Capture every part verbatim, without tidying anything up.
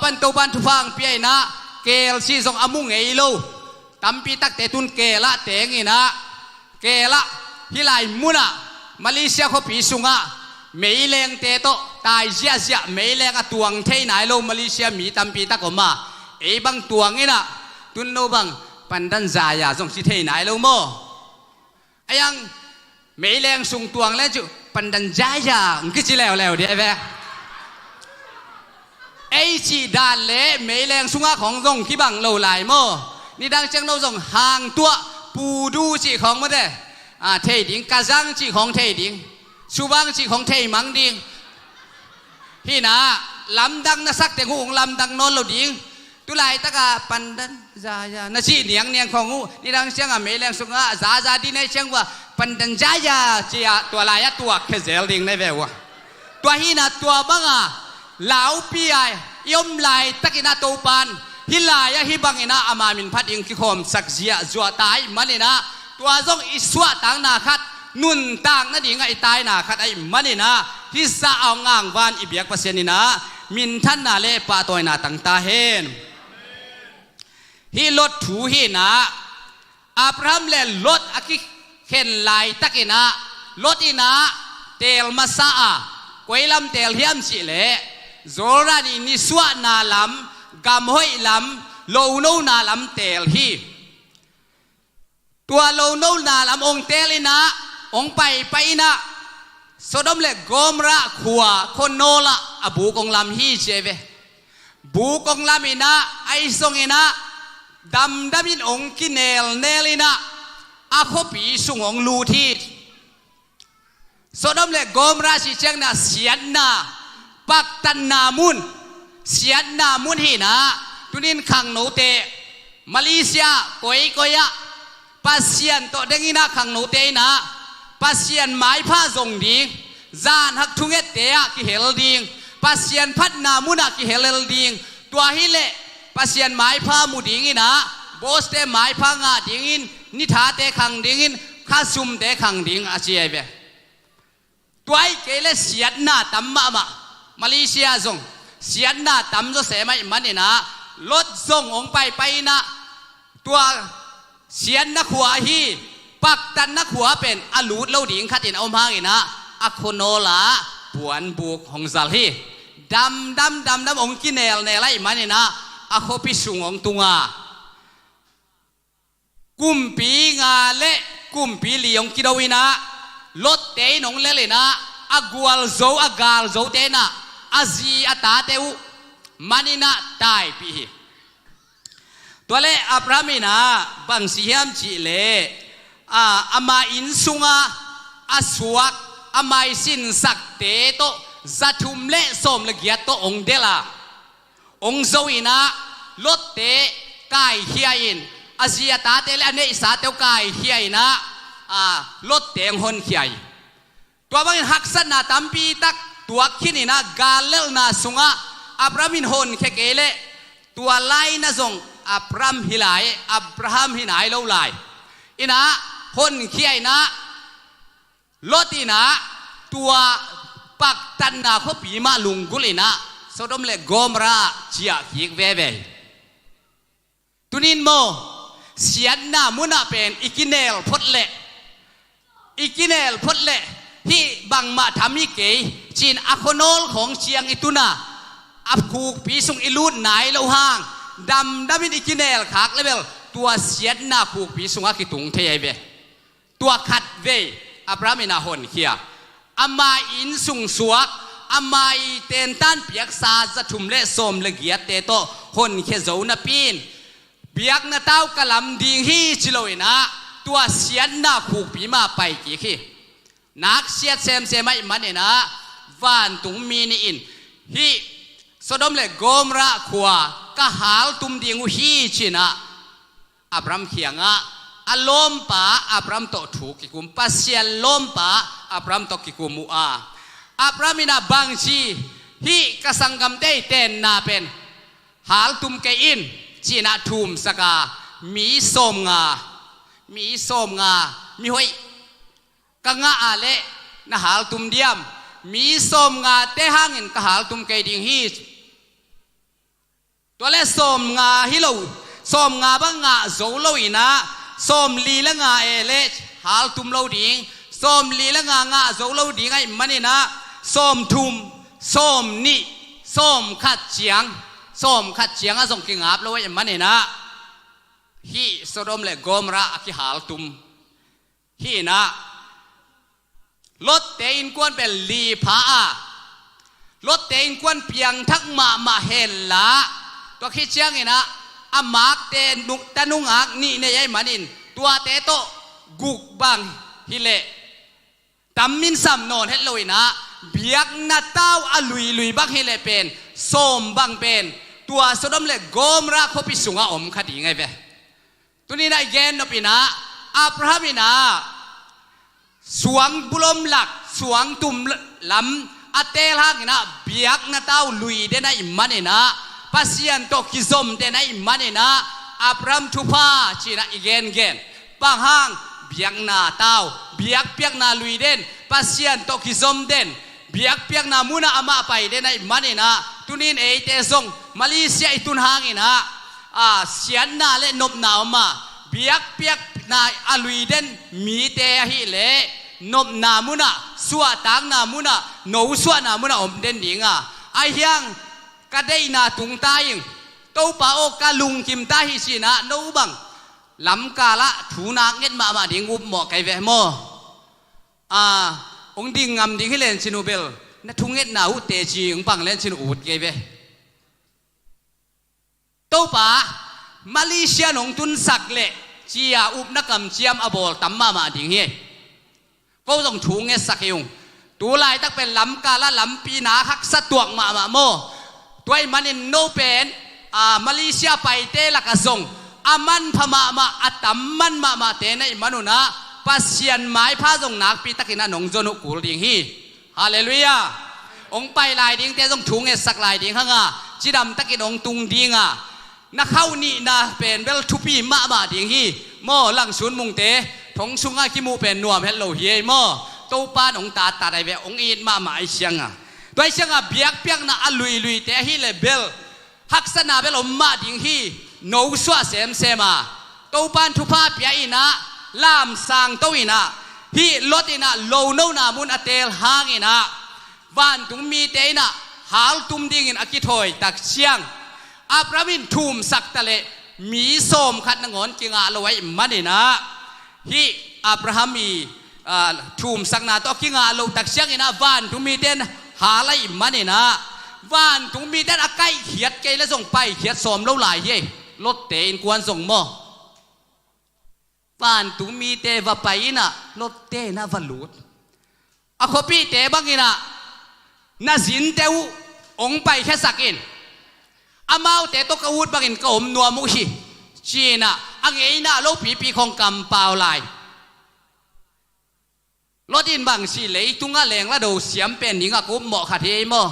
Pan Topan thupha hong pia in ah, keel cih zong a mu ngei lo tampi takte tun keel ah teng in ah, keel ah, hih lai mun ah, Malaysia khuapi sungah meilengte tawh tai ziahziah, meileng a tuang thei nai lo Malaysia mi tampi tak om a, ei bang tuang in ah, tun no bang Pandan Jaya zong ci thei nai lo maw? Ai ang, meileng sung tuang le cu Pandan Jaya hong kici leuleu dih ve. Ei cih dan le meileng sungah khawng zong kibang lo lai maw? Nidang ciang no zong hang tuah, pudu cih khawng maw te, a, thei ding, kazang cih khawng thei ding, subang cih khawng thei mang ding. Hi in ah, lamdang na sak teng uh hong lamdang nawn lo ding. Tu laitak a Pandan Jaya na cih niangniang khawng uh, nidang ciang a meileng sungah zaza dih na hih ciang uh a, Pandan Jaya ci a, tua lai a tuak khia zel ding na hi ve uh a. Tua hi in ah, tua bang a laupi a i om laitak in ah Topan hih lai ah hih bang in ah ama min phat ding kikhawmsak ziahzuah ta ahih man in ah, tua zong i suahtakna khat, nuntak nading ah i taina khat ahih man in ah, hih zah a hong ngangvan i biak Pasian in ah minthanna le pahtawina tang ta hen. Hih Lot thu hi in ah, Abraham le Lot a kikhen laitak in ah, Lot in ah teel masa a, koi lam teel hiam cih leh, Jordan i nisuahna lam, gamhoih lam, lonona lam teel hi. Tua lonona lam hong teel in ah, hong paipai in ah, Sodom le Gomorrah khua khuanawl ah a buk hong lam hi ci hi ve. Buk hong lam in ah, ahi zongin ah, damdam in hong kinelnel in ah, a khuapi sung hong lut hi. Sodom le Gomorrah cih ciang in ah siatna, paktatna mun, siatna mun hi in ah, tuni in khangnote, Malaysia koikoi ah, Pasian tawh deng in ah khangnote in ah, Pasian maipha zong ding, zanhak thungette ah kihel ding, Pasian phatna mun ah kihel ding, tua hi leh Pasian maipha mu ding in ah, bawste maipha ngah ding in, nithate khang ding in, khasumte khang ding a ci hi ve. Tua ahih kei leh siatna tam mahmah, Malaysia zong siatna tam zawsem ahih man in ah, Lot zong hong paipai in ah, tua siatna khua ahi, paktatna khua pen a lut lo ding khat in a om hang in ah, a khuanawl ah puanbuk hong zal hi. Damdam, damdam hong kinelnel ahih man in ah, a khuapi sung hong tung a, kumpi nga le kumpi li hong kido in ah, Lotte in hong lel in ah, a gualzo, a galzote in ah, a zi a tate uh man in ah taipih hi. Tua leh Abraham in ah bang ci hiam cih leh, a, ama inn sungah a suak, a maisinsakte tawh, za thum le sawm le giat tawh hong delh a, hong zo in ah, Lotte kaikhia in, a zi a tate le a neihsate uh kaikhia in ah, a, Lotte hong honkhia hi. Tua bangin haksatna tampi tak tuak khin in ah, gal lelhna sungah Abraham in honkhia kei leh, tua lai in ah zong Abraham hi lai, Abraham hi nai lo lai. In ah, honkhia in ah, Lot in ah, tua paktatna khuapi mah lunggulh in ah, Sodom le Gomorrah ciah kik veve hi. Tuni in maw, siatna munah pen i kinel phot leh, i kinel phot leh, hih bangmah tham hi kei ci-in a khuanawl khawng ciang i tun a, a khukpi sung i lut nai loh hang, damdam in i kinel khak leh bel, tua siatna khukpi sungah kitung thei ahi ve. Tua khatvei Abraham in ah honkhia, ama inn sung suak, ama i tentan piaksa za thum le sawm le giatte tawh honkhia zo napi in, biakna tau ka lam ding hi ci lo in ah, tua siatna khukpi mah pai kik hi. Naksiat semsem ahih man in ah, vantungmi nih in, hih Sodom le Gomorrah khua ka haltum ding uh hi ci in ah, Abraham kiangah, a lawmpa Abraham tawh thu kikum, Pasian lawmpa Abraham tawh kikum uh a, Abraham in ah bang ci, hih ka sanggamte i tenna pen haltum kei in ci in ah thumsak a, mi sawmnga, mi sawmnga, mi hoih ka ngah a leh na haltum diam, mi sawmngate hangin ka haltum kei ding hi. Tua le sawm nga hi lo, sawm nga bang ngah zo lo in ah, sawm li le nga e le haltum lo ding, sawm li le nga ngah zo lo ding ahih manin ah, sawm thum, sawm nih, sawm khat ciang, sawm khat ciang ah zong kingap lo ahih manin ah, hih Sodom le Gomorrah a kihaltum hi in ah, Lot-te innkuan pen li pha a, Lot-te innkuan piangthak mahmah hen la, tua khit ciangin ah, a makte nu-, tanu ngak nih nei ahih manin, tuate tawh guk bang hi leh, tam min sam nawn het lo in ah, biakna tau a luilui bang hi leh pen, sawm bang pen, tua Sodom le Gomorrah khuapi sungah om kha ding ahi ve. Tuni-in ah i gen nop in ah, Abraham in ah, suang bulom lak, suang tum lam a teel hangin ah, biakna tau lui den ahih manin ah, Pasian tawh kizom den ahih manin ah, Abraham thupha ci-in ah i gengen. Bang hang, biakna tau, biakpiakna lui den, Pasian tawh kizom den, biakpiakna munah amah pai den ahih manin ah, tuni-in eite zong Malaysia i tun hangin ah, a, siatna le nopna om a, biakpiakna a lui den mite ahih leh, nopna munah, suahtakna munah, nosuahna munah om den ding a, ahi hang ka deihna tung ta ing, Topa aw ka lungkim ta hi ci-in ah, no bang lamkal ah thu nak nget mahmah ding upmawh ka hi ve maw. A, hong ding ngam ding hi lencin uh bel, na thungetna uh teci hong pang lencin uh ut kei ve. Topa, Malaysia nong tunsak leh, ci-a upna kamciam a bawl tam mahmah ding hi. Ko zong thu ngetsak hi ung. Tu laitak pen lamkal ah lampi na haksa tuak mahmah maw. Tua ahih manin no pen, a, Malaysia paite lakah zong a manpha mahmah, a tam man mahmahte na hih man un ah, Pasian maipha zong nakpi takin ah nong zon uh kul ding hi. Halleluiah. Hong pai lai dingte zong thu ngetsak lai ding hang a, cidam takin hong tung ding a, na khauh nihna pen bel thupi mahmah ding hi. Maw, Langsun Mungte, thong sungah kimuh pen nuam het lo hi ei maw. Topa in hong tattat ahi ve, hong it mahmah ahi ciang a. Tua ahi ciang a biakpiakna a luiluite ahih leh bel, haksatna bel om mah ding hi, nosuah semsem a. Topa in thupha pia in ah, lamsang to in ah, hih Lot in ah, lonona mun a teel hangin ah, vantung mite in ah, haltum dingin a kithawi tak ciang, Abraham in thumsak ta leh, mi sawm khat nangawn kingah lo ahih manin ah, hih Abraham i, a, thumsakna tawh a kingah loh tak ciangin ah, vantung mite in hal ahih manin ah, vantung mite in a kaihkhiat kei leh zong paikhiat sawm lo lai hi ei, Lot-te innkuan zong maw. Vantung mite va pai in ah, Lot-te in ah va lut. A khuapihte bangin ah, na zinte uh hong paikhiasak in. Amaute tawh ka ut bangin ka om nuam uh hi, ci-in ah, a ngeina lopipi khawng kampau lai. Lot in bang ci, leitungah lengla do siam pen dingah ka upmawh khat hi ei maw.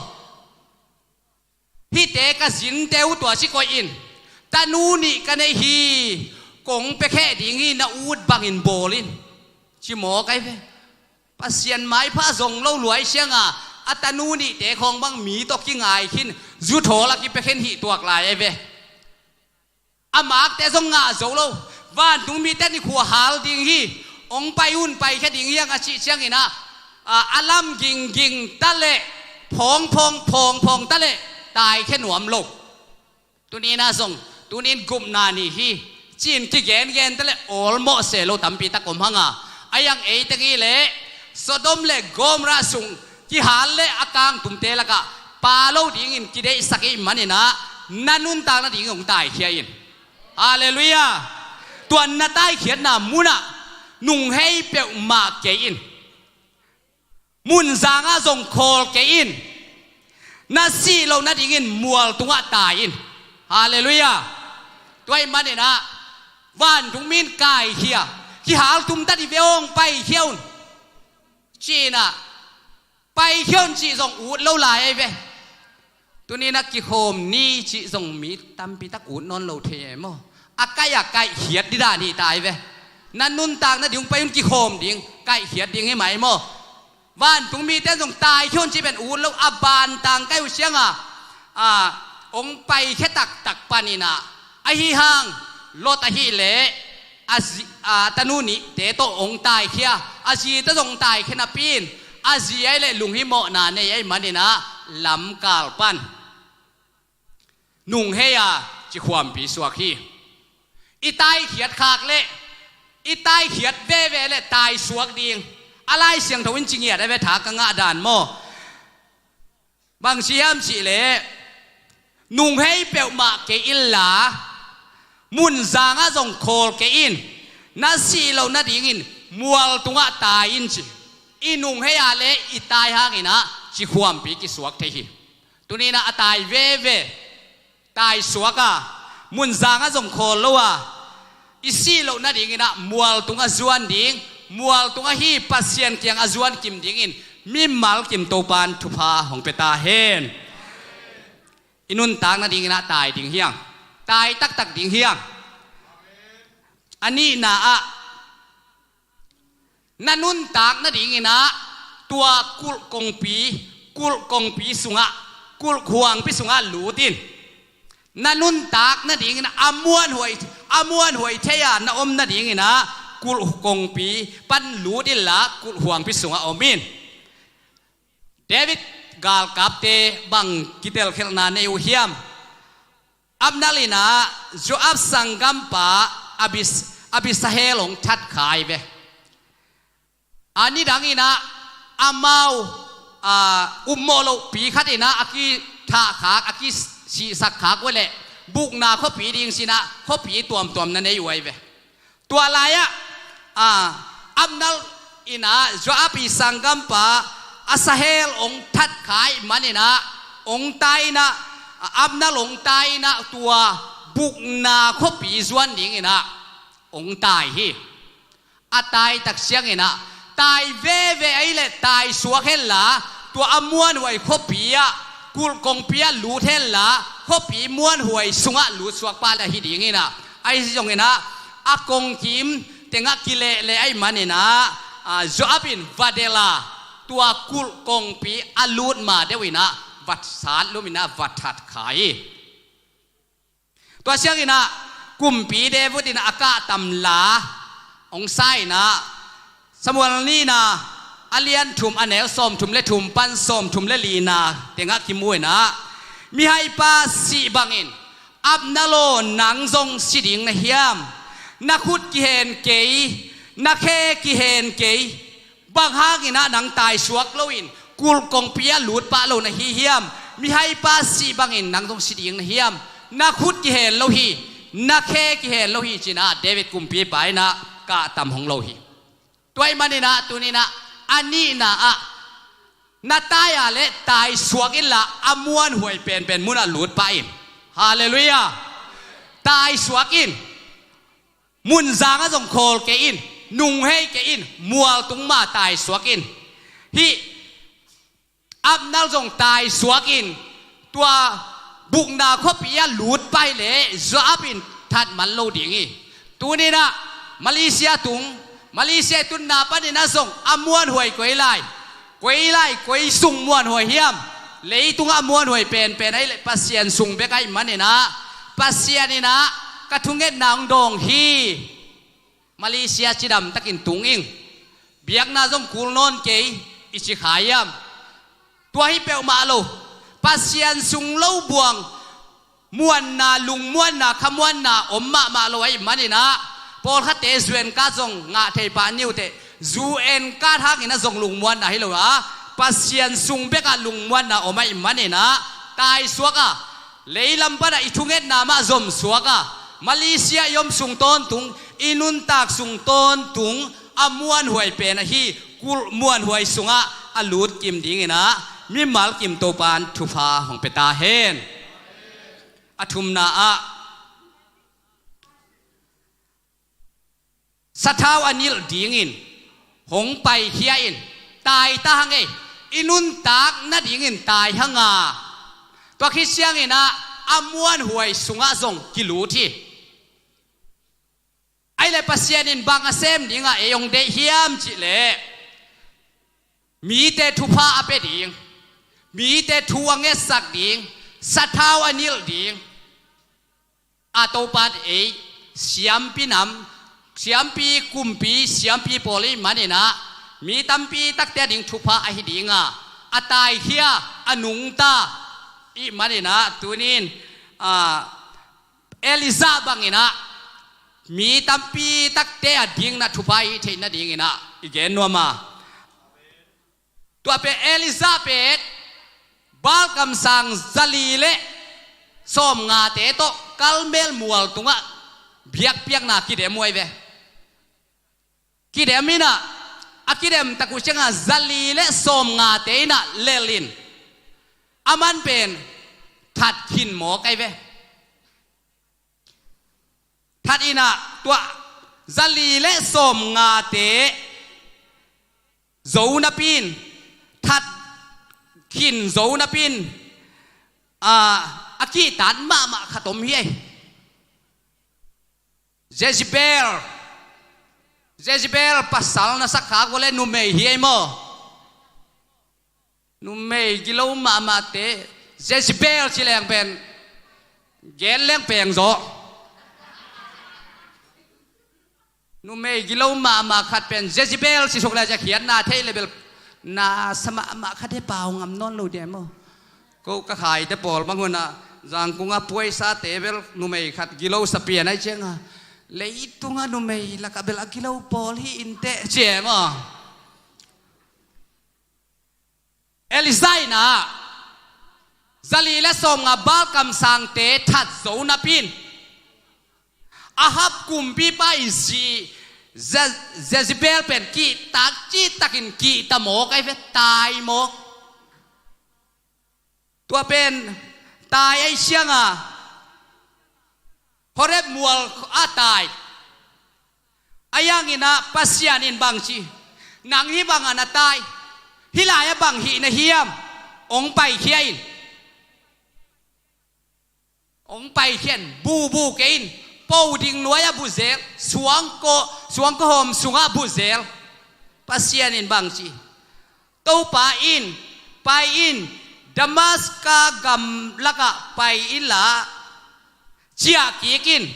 Hihte ka zinte uh tua ci koih in. Tanu nih ka nei hi, kong piakheh ding hi, na ut bangin bawl in, ci mawk ahi ve. Pasian maipha zong lo lua ahih ciang a, a tanu nihte khawng bang mi tawh kingai khin, zuthawl a kipia khin hih tuak lai ahi ve. A makte zong ngah zo lo. Vantung mite in i khua hal ding hi, hong pai un, paikhia ding hi hang a cih ciangin ah, a, a lam gingging ta leh, phawngphawng phawngphawng ta leh, taikhia nuam lo. Tuni-in ah zong, tuni-in gupna ni hi, ci-in kigengen ta leh awlmawh se lo tampi tak om hang a. Ahi hang ei teng hi leh, Sodom le Gomorrah sung kihal leh a kangtumte lakah pa lo dingin kideihsak ahih manin ah, na nuntak nading hong taikhia in. Halleluiah. Tua na taikhiatna munah nunghei peuhmah kei in. Munzangah zong khawl kei in. Na sih loh nadingin mual tungah tai in. Halleluiah. Tua ahih manin ah, vantung mi in kaikhia, kihaltum ta dih ve aw, hong paikhia un, ci-in ah, paikhia un cih zong ut lo lai ahi ve. Tuni-in ah kikhawm ni cih zong mi tampi tak ut nawn lo thei e maw. A kaih a kaihkhiat dih dan hi ta ahi ve. Na nuntak nading hong pai un, kikhawm ding, kaihkhiat ding hi mai maw. Vantung mite in zong taikhia un cih pen ut lo, a bantang kaih uh ciang a, a, hong paikhia taktak panin ah, ahi hang Lot ahih leh a zi-, a tanu nihte tawh hong taikhia, a zite zong taikhia napi in, a zi ahih leh lunghimawhna nei ahih manin ah lamkal pan nunghei a cikhuampi suak hi. I taikhiat khak leh, i taikhiat veve leh taisuak ding. A Lai Siangtho in ci ngiat a ve, tha ka ngah dan maw. Bang ci hiam cih leh, nunghei peuhmah kei inla, munzang ah zong khawl kei in, na sih loh nadingin mual tungah tai in ci. I nunghei a leh i tai hangin ah cikhuampi kisuak thei hi. Tuni in ah a tai veve, taisuak a, munzang ah zong khawl lo a, i sih loh nadingin ah mual tungah zuan ding, mual tungah hi Pasian kiang a zuan kim dingin mimal kim Topa'n thupha hong pia ta hen. I nuntak nadingin ah tai ding hi hang, tai taktak ding hi hang. A nihna ah, na nuntak nadingin ah tua kulh kongpi, kulh kongpi sungah, kulh huangpi sungah lut in. Na nuntak nadingin ah a muanhuai, a muanhuai thei a na om nadingin ah kulh kongpi pan lut inla kulh huangpi sungah om in. David galkapte bang kitelkhialhna nei uh hiam? Abner in ah Joab sanggampa Abis-, Abisahel hong that kha hi ve. A nidangin ah amau, a, upmawh lohpi khat in ah a kithah khak, a kisihsak khak uh leh bukna khuapi ding ci-in ah khuapi tuamtuam na nei uh ahi ve. Tua lai-ah, a, Abner in ah Joab ii sanggampa Asahel hong that kha ahih manin ah, hong tai in ah, a, Abner hong tai in ah tua bukna khuapi zuan dingin ah hong tai hi. A tai tak ciangin ah, tai veve ahih leh taisuak henla, tua a muanhuai khuapi ah, kulh kongpi ah lut henla, khuapi muanhuai sungah lutsuak pah leh hi dingin ah, ahi zongin ah, a kongkim tengah kilehleh ahih manin ah, a, Joab in va delh a, tua kulh kongpi a lut ma deuh in ah va satlum in ah va that kha hi. Tua ciangin ah kumpi David in ah a kahtam la hong sa in ah, Samuel nihna a lian thum, a neu sawmthum le thum pan sawmthum le lina tengah kimu in ah, mihaipa sih bangin Abner aw, nang zong si ding na hiam? Na khut kihen kei, na khe kihen kei. Bang hangin ah nang taisuak loin kulh kongpi ah lut pah lo na hi hiam? Mihaipa sih bangin nang zong si ding na hiam? Na khut kihen lo hi, na khe kihen lo hi, ci-in ah David kumpipa in ah kahtam hong lo hi. Tua ahih manin ah tuni-in ah a nihna ah, na tai a leh taisuak inla a muanhuai penpen munah lut pah in. Halleluiah. Taisuak in. Munzang ah zong khawl kei in, nunghei kei in, mualtung mah taisuak in. Hih Abner zong taisuak in, tua bukna khuapi ah lut pah leh Joab in that man lo ding hi. Tuni-in ah Malaysia tung, Malaysia i tunna panin ah zong a muanhuai koi lai, koi lai, koi sung muanhuai hiam? Leitungah muanhuai penpen ahih leh Pasian sung bek ahih manin ah, Pasian in ah ka thungetna hong dawng hi. Malaysia cidam takin tung ing. Biakna zong kul nawn kei, i ci kha hiam? Tua hi peuhmah lo. Pasian sung lo buang muanna, lungmuanna, khamuanna om mahmah lo ahih manin ah, pawlkhatte U N card zong ngah thei pah ni uh teh, U N card hangin ah zong lungmuanna hi lo a, Pasian sung bekah lungmuanna om ahih manin ah, taisuak a, leilam panah i thungetna mah zomsuak a, Malaysia i om sung tawntung, i nuntak sung tawntung a muanhuai pen ahi kulh muanhuai sungah a lut kim dingin ah mimal kim Topa'n thupha hong pia ta hen. A thumna ah, sathau a nilh dingin hong paikhia in, tai ta hang ei, i nuntak nadingin tai hang a, tua khit ciangin ah a muanhuai sungah zong kilut hi. Ahih leh Pasian in bang a sem dingah ei hong deih hiam cih leh, mite thupha a pia ding, mite thu a ngetsak ding, sathau a nilh ding a Topa in ei siampi nam, siampi kumpi, siampi pawl i hih manin ah mi tampi takte a ding thupha ahi ding a, a taikhia, a nungta i hih manin ah tuni-in, ah, Elijah bangin ah mi tampi takte a dingin ah thupha i hih theih nadingin ah i gen nuam a. Tua pen Elijah pen Baal kamsang zali le sawmngate tawh Karmel mual tungah biakpiakna kidem uh ahi ve. Kidem in ah, a kidem tak uh ciangah zali le sawmngate in ah lel in, aman pen that khin mawk ahi ve. That in ah tua zali le sawmngate zo napi in, that khin zo napi in, a, a kihtak mahmah khat om hi ei. Jezebel. Jezebel pasal na sak khak uh leh numei hi ei maw? Numei gilo mahmahte, Jezebel ci leng pen gen leng peng zaw. Numei gilo mahmah khat pen Jezebel ci suk le, a khiatna theih le bel na sa mahmah khat hi, pau ngam nawn lo ding maw? Ko ka khaite pawl bang hun ah Zangkung a puaisate bel numei khat gilo sa pian ahih ciangah, leitungah numei lakah bel a gilo pawl hi inteh ci e maw? Elijah in ah zali le sawmnga Baal kamsangte that zo napi in, Ahab kumpipa i zi Je-, Jezebel pen kihtak citakin kihta mawk ahi ve, tai mawk. Tua pen tai ahih ciangah Horeb mual ah tai. Ahi hangin ah Pasian in bang ci, nang hih bangah na tai, hih lai-ah bang hih na hiam? Hong paikhia in. Hong paikhia in, bubu kei in. Po ding nuai ah buzel, suangkaw, suangkaw hawm sungah buzel. Pasian in bang ci, Topa in, pai in, Damaska gamlakah pai inla, ciah kik in.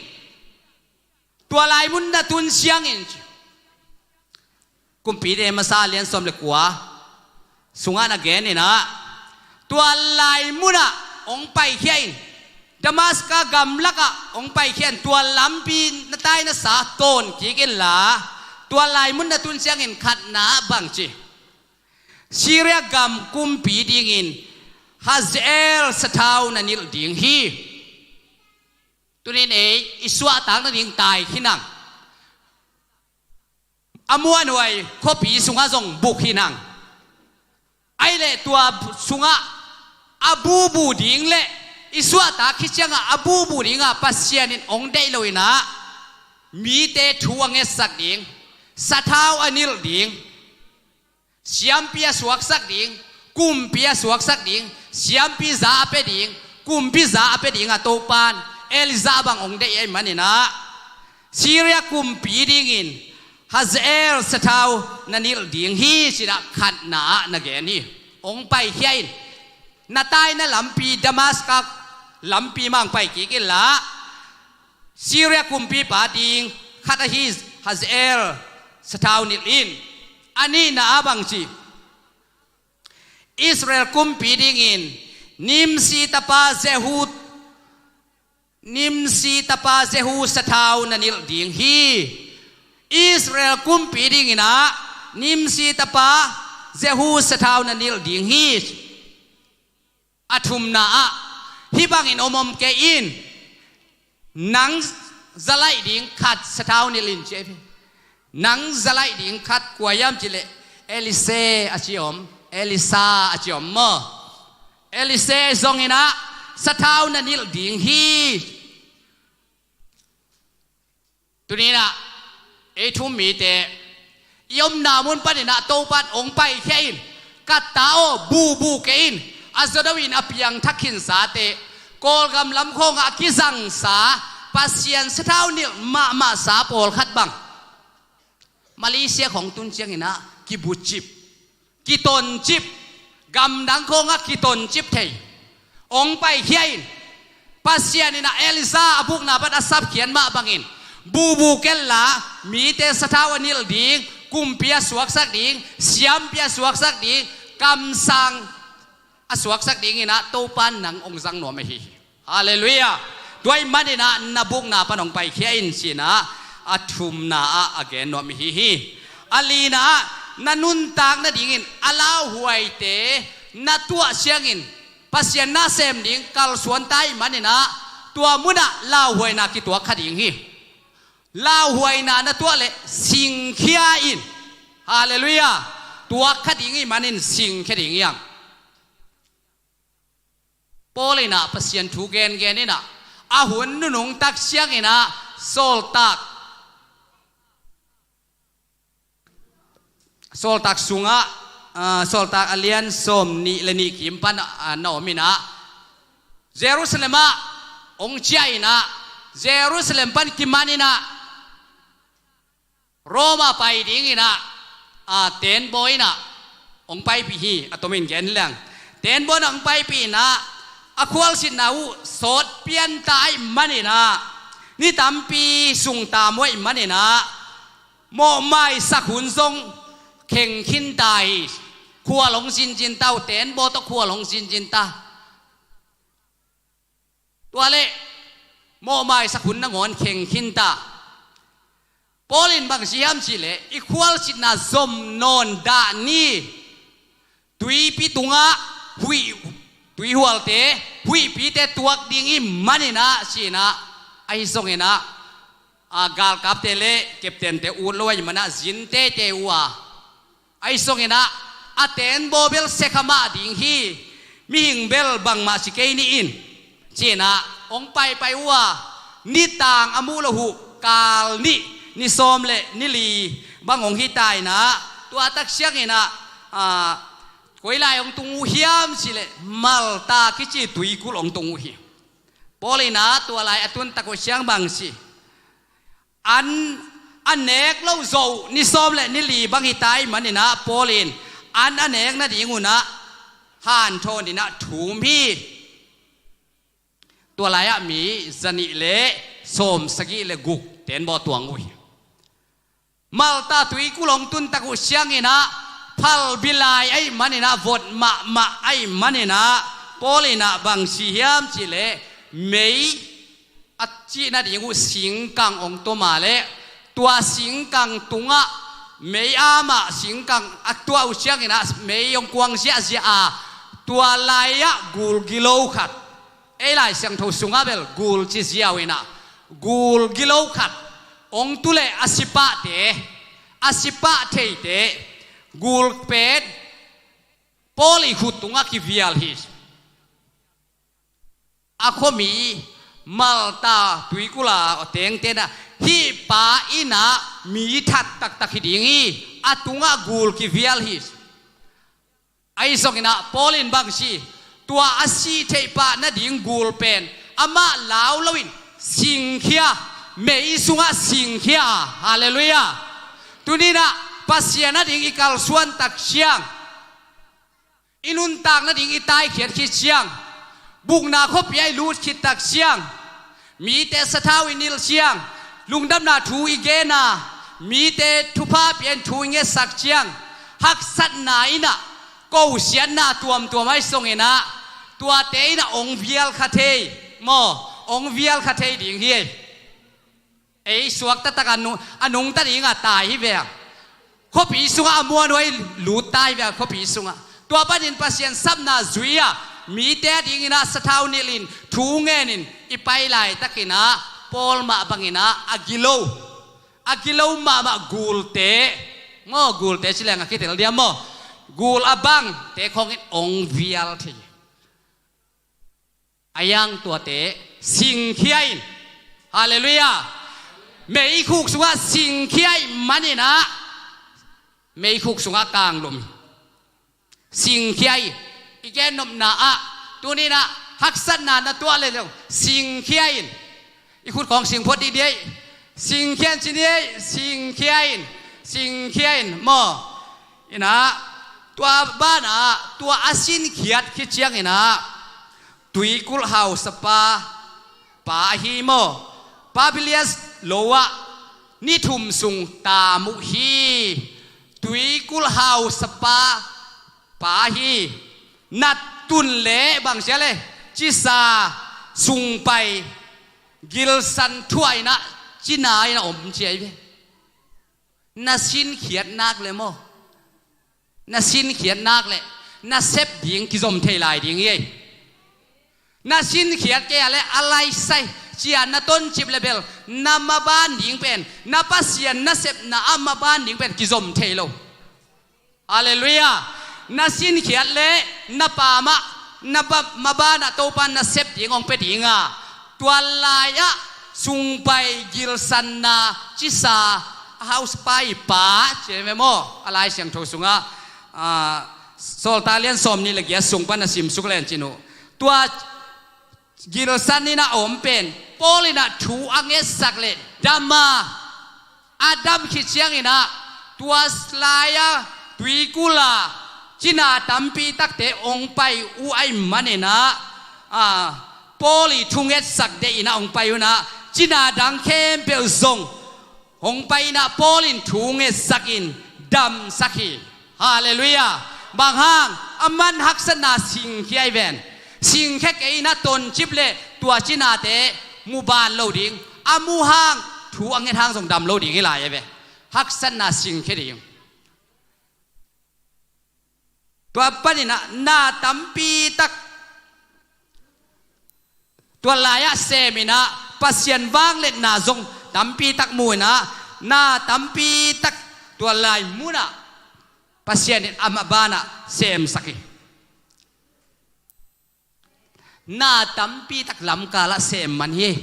Tua lai mun na tun ciangin, Kumpite masa lian sawm le kua sungah na gen in ah, tua lai munah hong paikhia in, Damaska gamlakah hong paikhia in, tua lampi na tai na sa tawn kik inla, tua lai mun na tun ciangin khatna ah bang ci, Syria gam kumpi dingin Hazael sathau na nilh ding hi. Tuni-in ei i suahtak nading tai khin ang. A muanhuai khuapi sungah zong buk khin ang. Ahih leh tua sungah a bubu ding le i suahtak khit ciangah a bubu dingah Pasian in hong deih lo in ah, mite thu a ngetsak ding, sathau a nilh ding, siampi a suaksak ding, kumpi a suaksak ding, siampi za a pia ding, kumpi za a pia ding a Topa in Elijah bang hong deih ahih manin ah, Syria kumpi dingin Hazael sathau na nilh ding hi ci-in ah khatna ah na gen hi. Hong paikhia in, na taina lampi Damaska lampi mah hong pai kik inla, Syria kumpipa ding khat ahi Hazael sathau nilh in. A nihna ah bang ci, Israel kumpi dingin Nimsi tapa Jehu, Nimsi tapa Jehu sathau na nilh ding hi. Israel kumpi dingin ah Nimsi tapa Jehu sathau na nilh ding hi. A thumna ah, hih bangin om om kei in, nang za laih ding khat sathau nilh in ci hi. Nang za laih ding khat kua hiam cih leh, Elisha a ci om, Elisha a ci om maw? Elisha zongin ah sathau na nilh ding hi. Tuni-in ah ei thu-um mite, i omna mun panin ah Topa in hong paikhia in, ka ta aw, bubu kei in. A zawdo in a piangthak khinsate, Kawlgam lam khawngah a kizangsa, Pasian sathau nilh mahmahsa pawlkhat bang, Malaysia khawng tun ciangin ah kibucip, kitoncip, gamdang khawngah kitoncip thei. Hong paikhia in. Pasian in ah Elijah a bukna pan a sapkhiat mah bangin bubu kella mite sathau a nilh ding, kumpi a suaksak ding, siampi a suaksak ding, kamsang a suaksak dingin ah Topa nang hong zang nuam ahi hi. Halleluiah. Tua ahih manin ah na bukna pan hong paikhia in ci-in ah a thumna ah a gen nuam ahi hi. A lina ah na nuntak nadingin a lauhuaite na tuah ciangin Pasian nasem ding kalsuan ta ahih manin ah tua munah lauhuaina kituak kha ding hi. Lauhuaina na tuah leh singkhia in. Halleluiah. Tuak kha ding ahih manin singkhia ding hi hang. Paul in ah Pasian thu gengen in ah a hun nunung tak ciangin ah Sawltak Sawltak sungah, ah, Sawltak a lian sawm nih le nih kim pan, ah, na om in ah Jerusalem ah hong ciah in ah Jerusalem pan kiman in ah Roma pai dingin ah, ah, tenbaw in ah hong paipih hi. A tomin gen leng, tenbaw in ah hong paipih in ah a khualzinna uh sawt pian ta ahih manin ah ni tampi sung tam uh ahih manin ah mawhmaisak hun zong kheng khin ta hi. Khual hong zinzin ta uh, tenbaw tawh khual hong zinzin ta. Tua leh mawhmaisak hun nangawn kheng khin ta. Paul in bang ci hiam cih leh i khualzinna zom nawn dah ni. Tuipi tungah huih, tuihualte, huihpite tuak ding ahih manin ah ci-in ah, ahi zongin ah, a, galkapte le captainte ut lo ahih manin ah zin teitei uh a, ahi zongin ah a tenbaw bel sia kha mah ding hi. Mihing bel bangmah ci kei ni in, ci-in ah hong paipai uh a, nitang a muh loh uh kal nih, ni sawm le ni li bang hong hi ta in ah, tua tak ciangin ah, a, koi lai hong tung uh hiam cih leh Malta kici tuikulh hong tung uh hi. Paul in ah tua lai a tun tak uh ciang bang ci, an a nek loh zawh ni sawm le ni li bang hi ta ahih manin ah Paul in an a nek nading un ah hanthawn in ah thum hi. Tua lai-ah mi zanih le sawm sagih le guk tenbaw tuang uh hi. Malta tuikulh hong tun tak uh ciangin ah phalbi lai ahih manin ah vot mahmah ahih manin ah Paul in ah bang ci hiam cih leh mei a cih nading uh singkang hong tua mah leh tua singkang tungah mei a mah singkang a tuah uh ciangin ah mei hong kuang ziahziah a, tua lai-ah gul gilo khat, ei Lai Siangtho sungah bel gul ci ziau in ah, gul gilo khat hong tu leh a si pahte, a si pah theite, gul pen Paul i khut tungah kivial hi. A khuami Malta tuikulh a tengte in ah hih pa in ah mi that taktak hi ding hi, a tungah gul kivial hi. Ahi zongin ah Paul in bang ci, tua a sih theih pah nading gul pen amah lau loin singkhia, mei sungah singkhia. Halleluiah. Tuni in ah Pasian ading i kalsuan tak ciang, i nuntak nading i taikhiat khit ciang, bukna khuapi ah i lut khit tak ciang, mite sathau i nilh ciang, lungdamna thu i gen a, mite thupha pia in thu i ngetsak ciang, haksatna in ah, kosiatna tuamtuam ahi zongin ah, tuate in ah hong vial kha thei maw, hong vial kha thei ding hi. Ei suak taktak a nu-, a nungta ding a tai hi ve. Khuapi sungah a muan uh a i lut ta hi ve, khuapi sungah. Tua panin Pasian sapna zui a, mite adingin ah sathau nilhin, thu ngenin i pai laitakin ah, Paul mah bangin ah, a gilo, a gilo mahmah gulte, maw gulte ci leng a kitel diam maw? Gul a bangte khawngin hong vial thei. A yang tuate singkhia in. Halleluiah. Meikhuk sungah singkhia in manin ah, meikhuk sungah kanglum in. Singkhia in. I gennopna ah, tuni in ah, haksatna na tuah leh zong singkhia in. I khut khawng singphot dih dih. Singkhia in ci dih, singkhia in. Singkhia in maw? In ah, tua banah, tua a sinkhiat khit ciangin ah, tuikulh hausapa pa ahi maw. Publius lo ah ni thum sung tam uh hi. Tuikulh hausapa pa hi. Na tun le bang sia le, cisa sung pai gilsan thuah in ah cina in a om ci ahi ve. Na sinkhiat nak le maw, na sinkhiat nak le na sep ding kizom thei lai ding hi ei. Na sinkhiat kei a le a laisai cia na toncip le bel na maban ding pen, na Pasian nasepna ah maban ding pen kizom thei lo. Halleluiah. Na sinkhiat le na pamah na ba- mabanah Topa na sep ding hong pia dinga, tua lai-ah sungpai gilsanna cisa a hausapa i pa ci ve maw. A Lai Siangtho sungah, ah, Sawltak lian sawm nih le giat sung pan a simsuk len cin uh. Tua gilsan in a om pen Paul in a thu a ngetsak le dam a, a dam khit ciangin a, tua lai-a tuikul a cina tampi takte hong pai uh ahih manin a, a, Paul i thu ngetsak deih in a hong pai un a, cina dang khempeuh zong hong pai in a, Paul in thu ngetsak in damsak hi. Halleluiah. Bang hang? Aman haksatna singkhia hi ven. Singkhia kei in a toncip le tua cinate mu ban lo ding, a mu hang, thu a nget hang zong dam lo ding hi lai hi ve. Haksatna singkhia ding. Tua panin a na tampi tak tua lai-ah sem in a, Pasian vangliatna zong tampi tak mu in a, na tampi tak tua lai mun a Pasian in amah banah semsak hi. Na tampi tak lamkal ah sem man hi.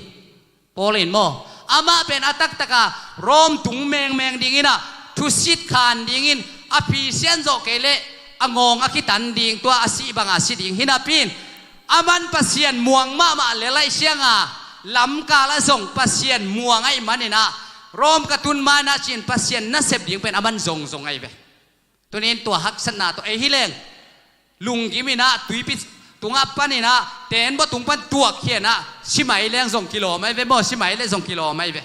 Paul in maw, amah pen a taktak a Rome tung mengmeng ding in a, thusit khan ding in a phisian zawh kei leh a ngawng a kitan ding, tua a sih bang a si ding hi napi in, aman Pasian muang mahmah le laih siang a, lamkal ah zong Pasian muang ahih manin a, Rome ka tun ma in a ci-in Pasian nasep ding pen aman zongzong ahi ve. Tuni in tua haksatna tawh ei hi leng, lunggim in a, tuipi tungah pan in a, teenbaw tung pan tuak khia in a, si mai leng zong kilawm ahi ve maw, si mai leh zong kilawm ahi ve.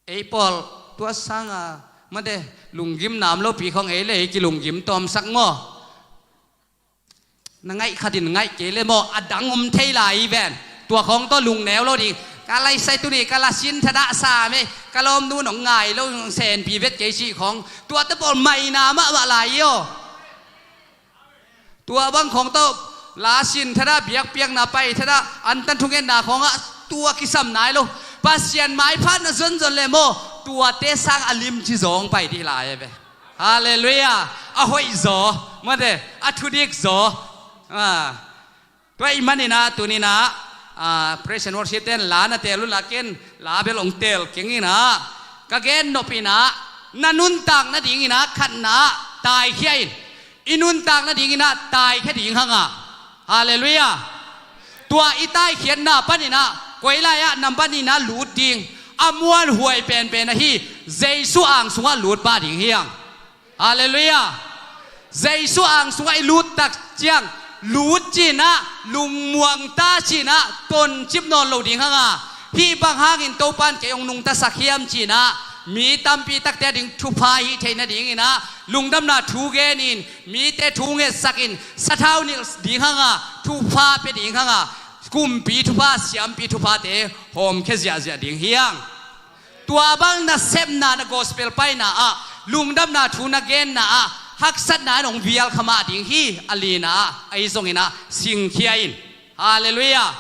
Ei pawl tua sang a, mate, lunggim nam lopi khawng ei le ei kilunggim tawmsak maw. Na ngaih khat in ngaih kei le maw, a dang om thei lai hi ven. Tua khawng tawh lungneu lo ding. Ka laisai tuni ka la sin thadah sam e, ka lawmnu nong ngai lo, nong senpi vet kei cih khawng, tuate pawl maina mahmah lai hi aw. Tua bang khawng tawh la sin thadah, biakpiakna pai thadah, antan thungetna khawngah tua kisam nai lo. Pasian maiphatna zonzon le maw, tuate sang a limci zawng pai dih lai hi ve. Halleluiah. A hoih zaw, mate, a thudik zaw. Ah. Tua ahih manin a, tuni in a, ah, praise and worship ten la na teel un la, ken la bel hong teel keng in a, ka gen nop in a, na nuntak nading in a, khatna ah taikhia in. I nuntak nading in a taikhia ding hang a. Halleluiah. Tua i taikhiatna panin a, koi lai-ah nambat nih in a lut ding, a muanhuai penpen ahi, Jesu ang sungah lut pah ding hi hang. Halleluiah. Jesu ang sungah i lut tak ciang, lut ci-in a, lungmuang ta ci-in a, toncip nawn lo ding hang a. Hih bang hangin Topa in kei hong nungtasak hiam ci-in a, mi tampi takte ading thupha hih theih nading in a, lungdamna thu gen in, mite thu ngetsak in, sathau nilh ding hang a, thupha pia ding hang a, kumpi thupha, siampi thuphate hawmkhia ziahziah ding hi hang. Tua bang nasepna, na gospel paina ah, lungdamna thu na genna ah, haksatna in hong vial kha mah ding hi, a lina ah, ahi zongin a, singkhia in. Halleluiah.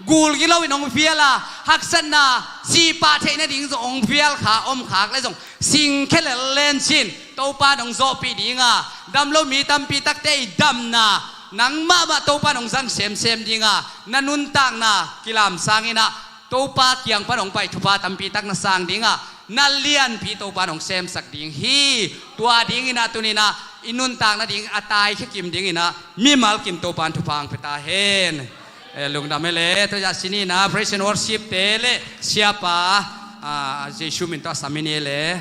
Gul gilo in hong vial a, haksatna, sihpah theih nading zong hong vial kha, om khak le zong, singkhia lel len cin, Topa in hong zawhpih ding a, dam lo mi tampi takte i damna, nang mahmah Topa in hong zang semsem ding a, na nuntakna kilamsang in a, Topa kiang pan hong pai thupha tampi tak na sang ding a, na lianpi Topa in hong semsak ding hi. Tua ding in a, tuni in a, i nuntak nading a taikhia kim ding in a, mimal kim Topa in thupha hong pia ta hen. Eh, lungdam e le, tua zah sini in a, praise and worship te le, siapa, ah, Jesu min tawh a sam in e le.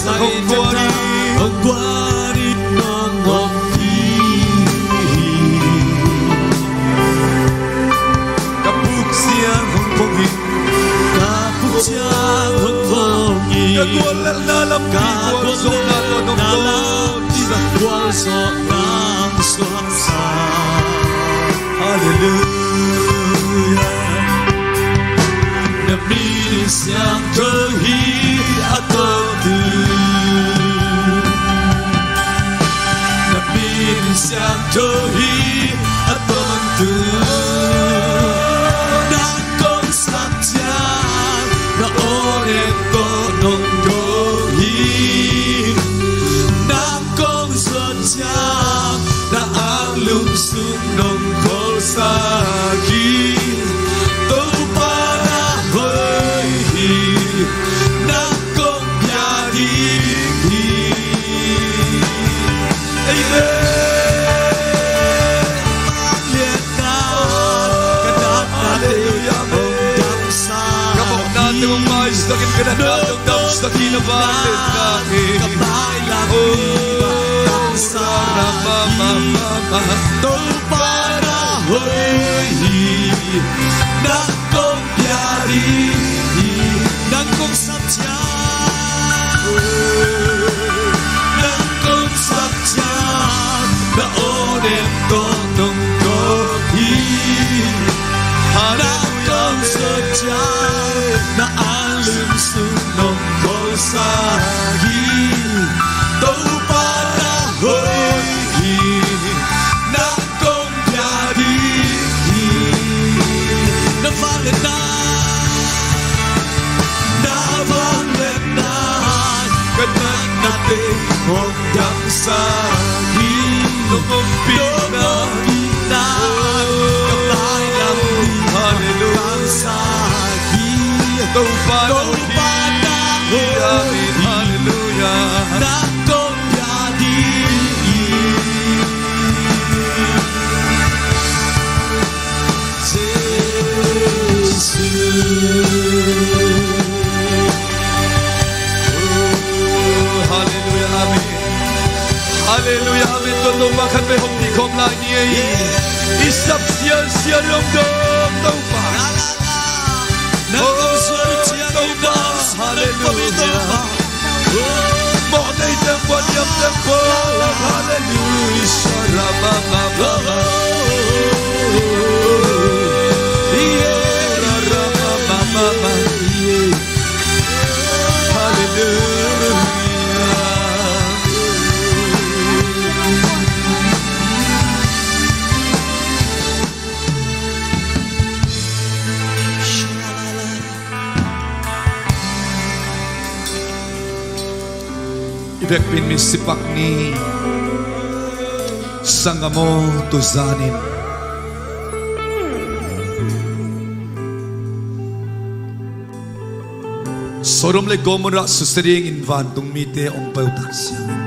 Pasian hong guan hi. Hong guan hi, nong om hi. Ka buk ciang hong phong hi. Ka buk ciang hong phong hi. Ka guallelhna lampi gualzawhna tawh nong gualzawhna suaksa. Halleluiah. Na min siangtho hi a tawntung. Na min siangtho hi a tawntung. Nang kong Ka na damsak hi, na vangliatna hi. Ka mailam hi, na damsak hi. Topa na hoih hi. Nang kong pia ding hi. Nang kong sap ciat, nang kong sap ciat, na aw nem tawh nong kawk hi. Nang kong sap ciat, na anlum sung nong kawlsak hi. Topa na hoih hi. Nang kong pia ding hi. Na vangliatna, na vangliatna, ka natna teng hong damsak hi. Nong ompihna, nong ompihna, ka mailam hi. Halleluiah. Damsak hi. Topa na hoih hi. Topa na hoih hi. Amen. Halleluiah. Nang kong pia ding hi. Jesu. Oh, halleluiah, amen. Halleluiah, amen. Tua Topa khat vei hong ding khawm lai ni ei. I sap sialsial i om dong Topa. Oh, Topa, halleluiah. Mawhnei teng, buanniam teng, halleluiah. Halleluiah. I vekpi in misipak ni. Sanggam aw, tuzanin Sodom le Gomorrah susia dingin vantung mite hong pai uh tak ciangin,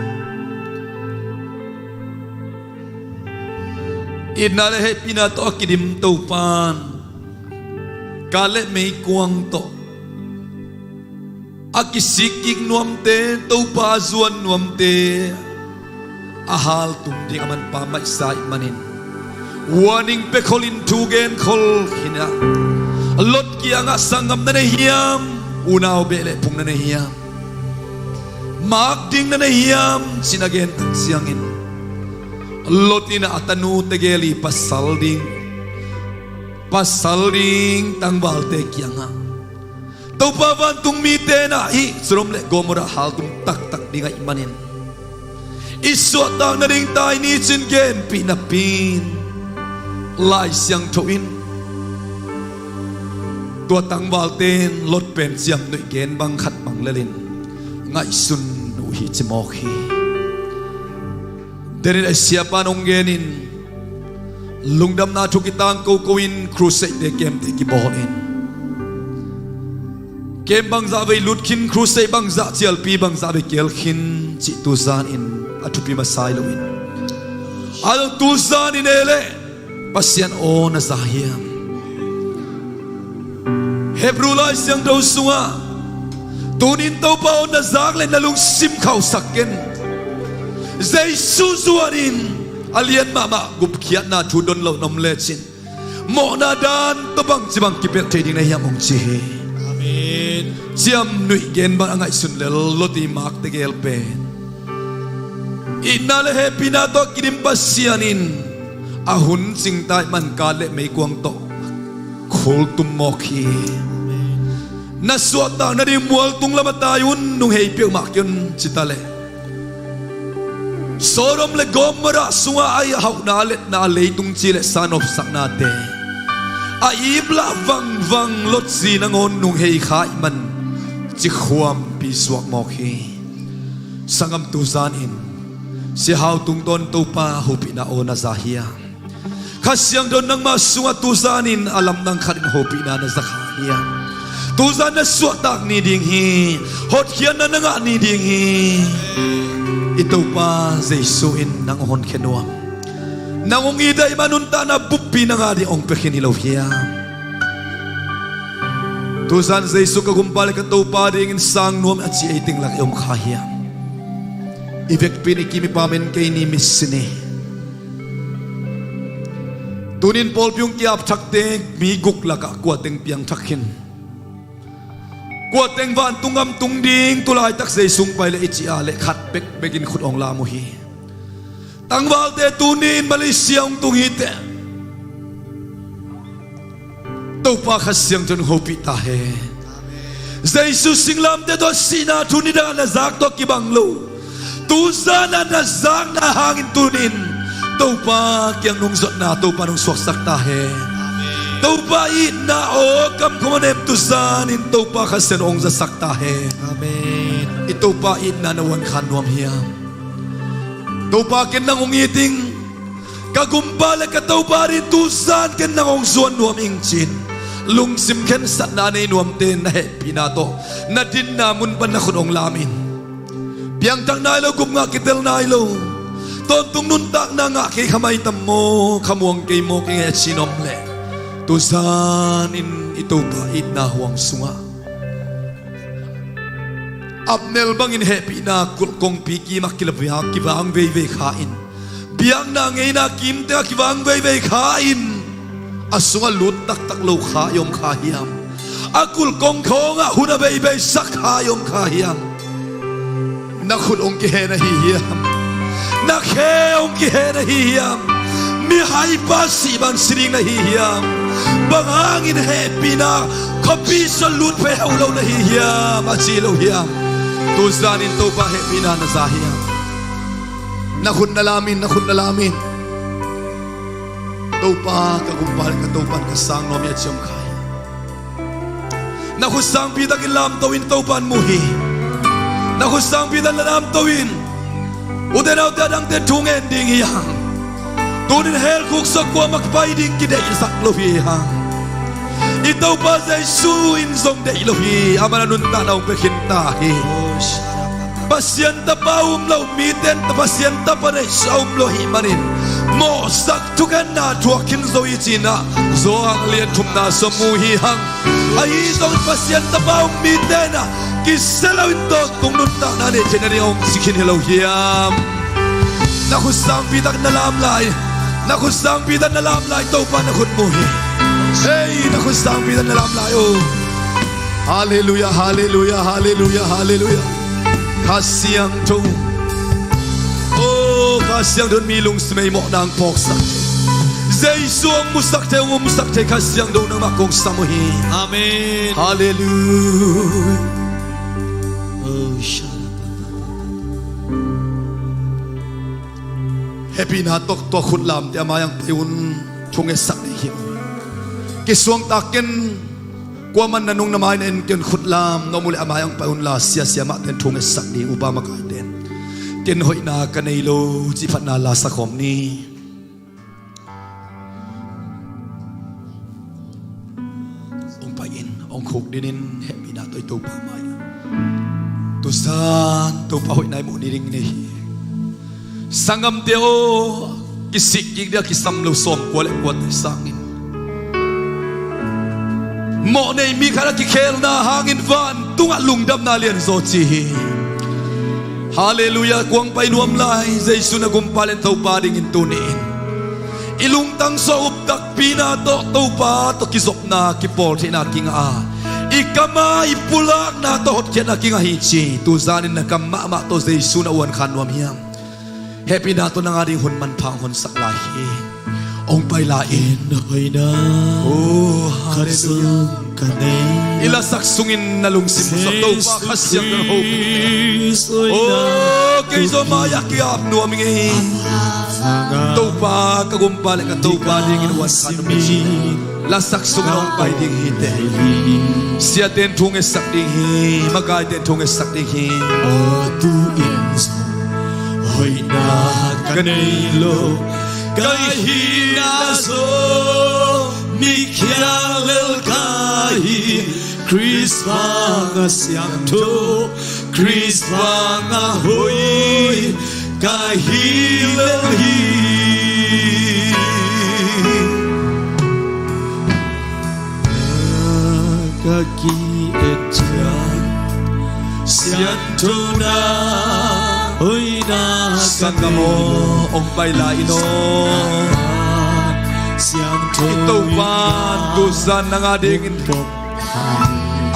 itna le hehpihna tawh a kidim Topa'n kal le meikuang tawh a kisikkik nuamte, Topa a zuan nuamte a haltum ding a manpha maihsa ahih manin, warning pia kholin thu gen khol khin a, Lot kiangah sanggam na nei hiam, unau beh le phung na nei hiam, mak ding na nei hiam, ci-in a gen tak ciangin, Lot in a tanu tegel i pasal ding, pasal ding tangvalte kiangah, Topa vantung mite in a hih Sodom le Gomorrah haltum taktak ding ahih manin, i suahtak nading tai ni, ci-in genpih napi-in, Lai Siangtho in tua tangvalte in Lot pen ciamnuih gen bang khat bang lelin ngaihsun uh hi ci mawk hi. Denin a siapa in hong genin, lungdamna thu kitang koko in, crusade te, camp te kibawl in, camp bangzah vei lut khin, crusade bangzah cialpi, bangzah vei kial khin cih tuzanin a thupi masa hi loin, a zong tuzanin ei leh Pasian aw na za hiam? Hebrew Lai Siangtho sungah, tuni-in Topa aw na zak leh na lungsim khauhsak ken. Jesu zuanin a lian mahmah gupkhiatna thu don lo na om lecin, mawhna dan tawh bangci bang kipelh thei ding na hiam, hong ci hi. Amen. Ciamnuih gen bang a ngaihsun lel Lot i mak tegel pen, itna le hehpihna tawh a kidim Pasian in a hun cingta ahih man kal le meikuang tawh khultum mawk hi. Na suahtak nading mualtung lam a tai un, nunghei peuhmah kei un, ci ta leh, Sodom le Gomorrah sungah a hauhna, a letna, a leitung ci le sa nopsaknate a iplah vangvang Lot zi nangawn nunghei kha ahih man cikhuampi suak mawk hi. Sanggam, tuzanin Sia Hau tungtawn Topa hopihna aw na za hiam? Kha Siangtho in nangmah sungah tuzanin a lamdang khatin hopihna na za kha hiam? Tuzan na suahtak ni ding hi. Hotkhiatna na ngah ni ding hi. I Topa Jesu in nang hong honkhia nuam, nang hong it ahih man nuntakna buppi nang a ding hong pia khin hi lo hiam? Tuzan Jesu ka gumpa le ka Topa dingin sang nuam a ci ei teng lak i om kha hiam? I vekpi in i kim i pam en kei ni, mi si ni. Tunin pawlpi hong ki-ap thakte mi guk lakah kua teng piang thak khin? Kua teng vantung gam tung ding, tulaitak Jesu hong pai le i cih a le khat bekbekin khut hong lam uh hi. Tangvalte tunin Malaysia hong tung hi teh. Topa Kha Siangtho in hopih ta hen. Jesu singlamteh tawh sihna thu nidang a na zak tawh kibang lo. Tuzan a na zakna hangin tunin Topa kiang nong zotna Topa nong suaksak ta hen. Topa itna aw kamkhum a nem tuzanin Topa Kha Siangtho hong zasak ta hen. Amen. I Topa itna na uan khan nuam hiam? Topa, ken nang hong it ing, ka gumpa le ka Topa ding tuzan ken nang hong zuan nuam ing ci-in lungsim khensatna a nei nuamte na hehpihna tawh na dinna mun pan na khut hong lam in. Piangthak nai lo, gup ngah kitel nai lo, tawntung nuntakna ngah kei kha mai tam maw, kha muang kei maw, kei ngai a ci-in om leh, tuzanin i Topa itna huang sungah apnel bangin hehpihna kulh kongpi kimah kila kivang veivei kha in, biakna ngeina kim tengah kivang veivei kha in, a sungah lut taktak lo kha i om kha hiam? A kulh kong khawngah hun a veiveisak kha i om kha hiam? Na khut hong kihen ahi hiam? Na khe hong kihen ahi hiam? Mihaipa sih bang si ding na hi hiam? Bang hangin hehpihna khuapi sung lut phei hauh lo na hi hiam? A ci lo hiam? Tuzanin Topa hehpihna na za hiam? Na khut na lam in, na khut na lam in. Topa ka gumpa le ka Topa in ka sang nuam hi a ci om kha hiam? Na khut sangpi takin lamto in, Topa in mu hi. Na khut sangpi takin lamto in. Ute naute, a dangte thu ngen ding hi hang. Tunin hell khuk sung kuamah pai ding kideihsak lo hi hang. I Topa Jesu in zong deih lo hi. Amah in a nuntakna hong pia khin ta hi. Pasian Tapa um lo mite in Pasian Tapa neihsa um lo ahih manin, mawhsak thukhenna thuak khin zo hi ci-in ah Johan lian thumna sung mu hi hang. Ahi zongin Pasian Tapa um mite in ah kisia loin tawntung nuntakna neih theihna ding hong ci khin hi lo hiam? Na khut sangpi tak na lam lai. Na khut sangpi tak na lam lai, Topa na khut mu hi. Hei, na khut sangpi tak na lam lai o. Halleluia, halleluia, halleluia, halleluia. Kha Siangtho. O, Kha Siangtho in mi lungsim ei mawhna hong phawksak thei, Jesu hong musak thei, hong umsak thei Kha Siangtho nangmah kong sam uh hi. Amen. Halleluia. O, shalom. Hehpihna tawh tua khut lamte a mai-ah hong pai un, thu ngetsak ding hi. Kisuangtak ken, kuaman na nung na mai na en ken, khut lam na om uh leh a mai-ah hong pai unla, sia siamahte in thu ngetsak ding, upa makaite in. Ken hoihna ka nei lo cih phatna la sa khawm ni. Hong pai in, hong khukdin in, hehpihna tawh i Topa mai-ah. Tuzan Topa hoihna i muh ni ding nei hi. Sanggamte aw, kisik kik dia kisam lo sawmkua le kuate sangin, mawhnei mi khat a kikhelna hangin vantungah lungdamna lianzaw ci hi. Halleluia, kuang pai nuam lai, Jesu na gumpa le Topa dingin tuni-in i lungtang suah uptakpihna tawh Topa tawh kizopna kipawl theihna kingah a, i kam a i pulakna tawh hotkhiatna kingah hi ci. Tuzanin na kam mahmah tawh Jesu na uan khan nuam hiam? Hehpihna tawh nang a ding hun manpha hong honsak lai hi. Hong pai lai in. Hoihna, oh, halleluia, khat zong ka nei. I lasak sungin na lungsim sa Topa Kha Siangtho in hopih. Oh, kei zong mai-ah ki-ap nuam ing ei. Topa ka gumpa le ka Topa dingin uan khan nuam hi ci. Lasak sungah hong pai ding hi teh. Siate in thu ngetsak ding hi. Makaite in thu ngetsak ding hi. Aw, tu-in zong hoihna ka nei lo, ka hihna zong mi khial lel ka hi. Khrist vangah siangtho, Khrist vangah hoih ka hi lel hi. Ka Ki-et ciang siangthona hoihna ka nei lo. Sanggam aw, hong pai lai in aw. Siangtho i Topa in tu zan nang a dingin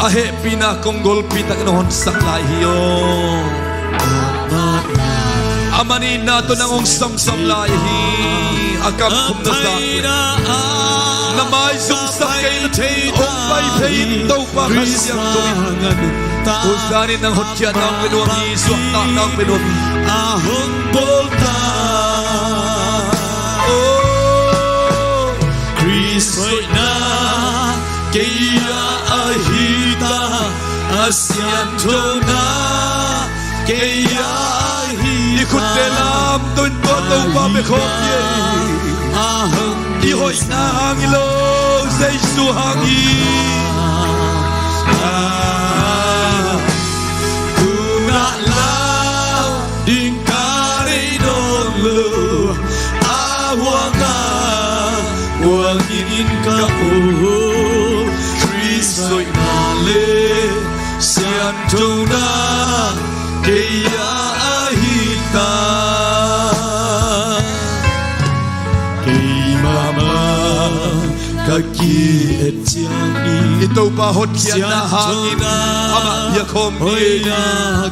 a hehpihna kong golpi takin hong honsak lai hi aw. A manihna tawh nang hong samsam lai hi. A kam khum na zah, na maizumsak kei in hong pai phei in Topa Kha Siangtho in. Tu zan in nang hotkhiatna hong pe nuam hi, suahtakna hong pe nuam hi. A hong bawl ta. Oh, Khrist hoihna kei a ahi ta, a sianthona kei a ahi ta. I khutte lamto in tua Topa bek khawm hi. A hong i hoihna hang hi lo, Jesu hang hi. Ah, tu na la ding ka nei nawn lo, a huang a huang in ka um. Khrist hoihna le sianthona kei a ahi ta. Keimah mah ka ki-et ciangin i Topa hotkhiatna hangin amah biak khawm hi. Hoihna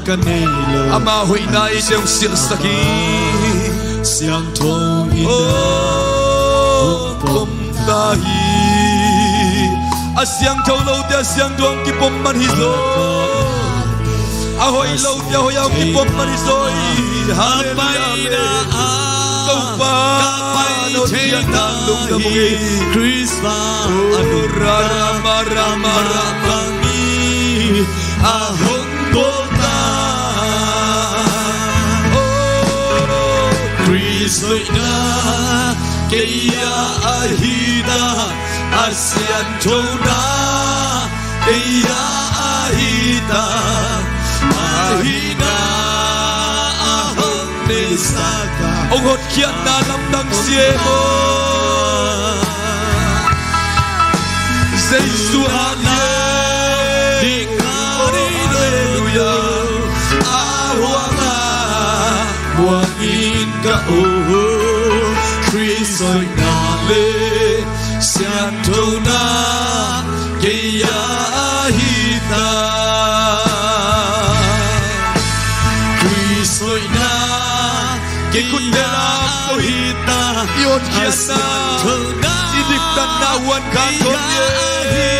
ka nei lo. Ama hoihna in hong silhsak hi. Siangtho in hong pom ta hi. A siangtho lote a siangtho hong kipom man hi zaw. A hoih lote a hoih a hong kipom man hi zaw hi. Halleluiah, amen. Topa, ka pai thei ta hi. Khrist a nungta, ra, ra, ma, ra, ma, ra, bang hi. A hong bawl ta. Oh, Khrist hoihna kei a ahi ta, a sianthona kei a ahi ta. Ahihna a hong neisak a, hong hotkhiatna lamdang si e maw. Jesu a ding ka nei lo. Halleluiah. A huang a huang in ka um. Khrist hoihna le sianthona kei a ahi ta. Khrist hoihna kei a ahi ta. I hotkhiatna, i diktatna uan khat kong hi.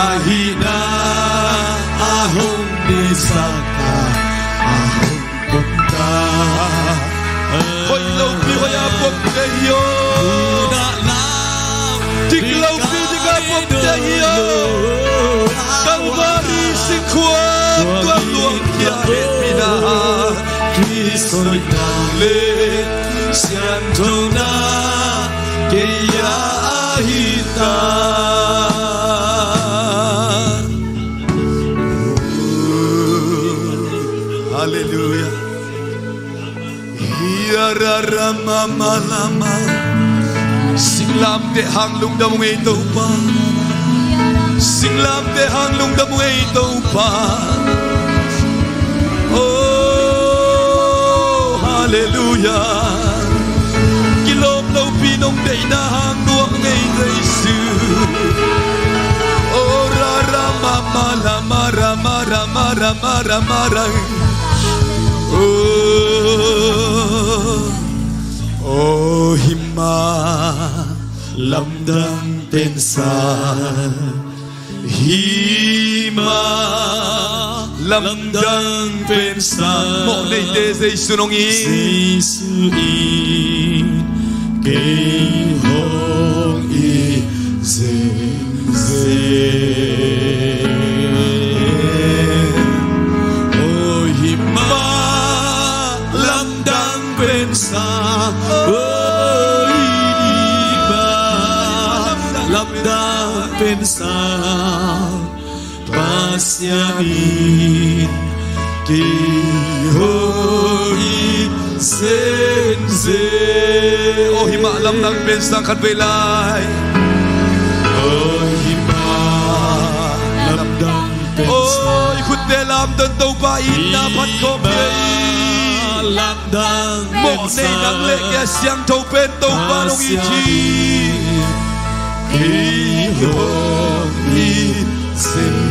Ahihna a hong neisak a, a hong pom ta. Hoih lopi hoih a pomte hi aw. Dik lopi dik a pomte hi aw. Kalvari singkhuam tua luang khia hehpihna, Khrist hoihna le sianthona kei a ahi ta. Halleluiah. Hia ra ra ma ma la ma. Singlamteh hang lungdam ung ei Topa. Singlamteh hang lungdam ung ei Topa. Oh, halleluiah. Kilawm lopi nong deihna hang nuam ung ei Jesu. Oh, ra ra ma ma la ma ra ma ra ma ra ma ra ma ra. Oh, oh, hih mah lamdang pensa, hih mah lamdang pensa. Mawh neite Jesu in hong it. Jesu in kei hong it zenzen. Oh, hih mah lamdang pensa. Oh, hih mah lamdang pensa. Pasian in kei hong it zenzen. Oh, hih mah lamdang pensa, khatvei lai. Oh, hih mah Lamdang Topa itna phat khawm hi. Lamdang mawh nei nang le kei a siangtho pen Topa nong it hi. Kei hong it zenzen.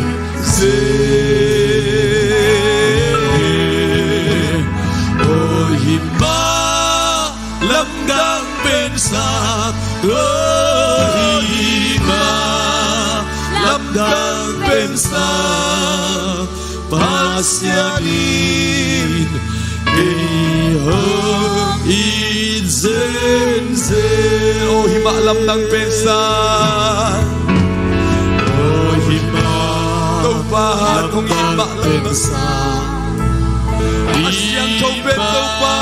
Aw hi mah lamdang pensa, aw hi mah lamdang pensa. Pasian in kei hong it zenzen. Aw hi mah lamdang pensa. Aw hi mah Topa hong it mah lamdang pensa. A siangtho pen Topa,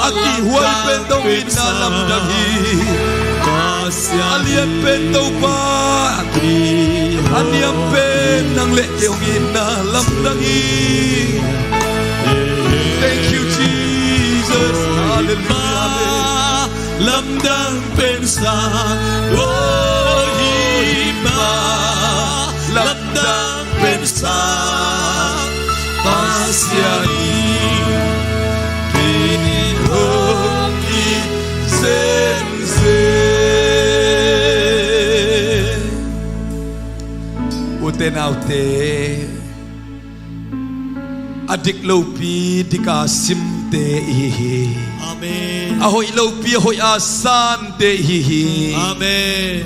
a kihhuai pen Topa hong itna lamdang hi. A lian pen Topa, a niam pen nang le kei hong itna lamdang hi. Thank you, Jesus. Hallelujah. Amen. Lamdang pensa, aw hi mah lamdang pensa. Pasian in kei hong it zenzen. Ute naute, a dik lopi dik a simte i hi hi. Amen. A hoih lopi a hoih a sante i hi hi. Amen.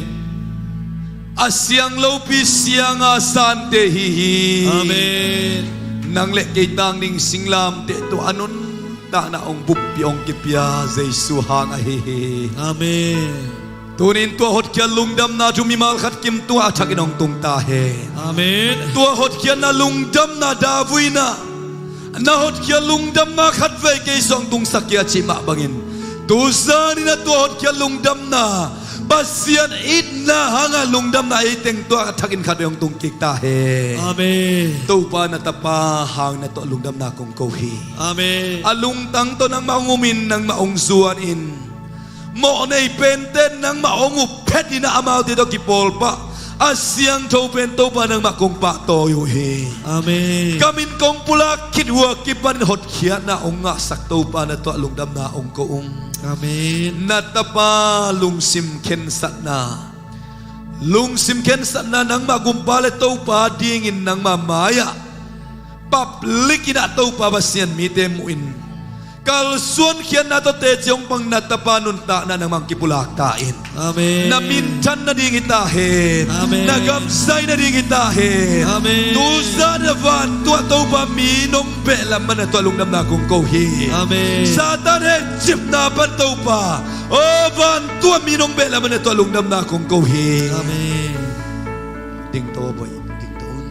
A siang lopi siang a sante i hi hi. Amen. Nang le kei tang ding singlamteh tawh a nuntakna hong buppi hong kipia Jesu hang ahi hi. Amen. Tunin tua hotkhiat lungdamna thu mimal khat kim tungah a thakin hong tung ta hen. Amen. Tua hotkhiatna lungdamna David in ah, na hotkhiat lungdamna khatvei kei zong tungsak kei a cih mah bangin, tu zanin ah tua hotkhiat lungdamna Pasian itna hanga lungdamna ei teng tua a thakin khatvei hong tung kik ta hen. Amen. Topa na tapa hang na tuah lungdamna kong ko hi. Amen. A lungtang tawh nangmah hong umin nangmah hong zuanin, mawh nei pente nangmah hong up phet in ah amaute tawh kipawlpah a siangtho pen Topa nangmah kong pahtawi uh hi. Amen. Ka min kong pulak khit uh a kipanin hotkhiatna hong ngahsak Topa na tuah lungdamna hong ko ung. Amen. Na tapa lungsim khensatna, lungsim khensatna nangmah gumpa le Topa dingin nangmah mai-ah public in ah Topa Pasian mite muhin kalsuan khiatna tawh teci hong pang na tapa nuntakna nangmah kipulak ta in. Amen. Na minthan nading hi ta hen. Amen. Na gamzai nading hi ta hen. Amen. Tu zan a vantung ah Topa mi nong behlap man na tuah lungdamna kong ko hi. Amen. Satan hehcipna pan Topa, aw vantung ah mi nong behlap man na tuah lungdamna kong ko hi. Amen. Dingto bawi, dingto un.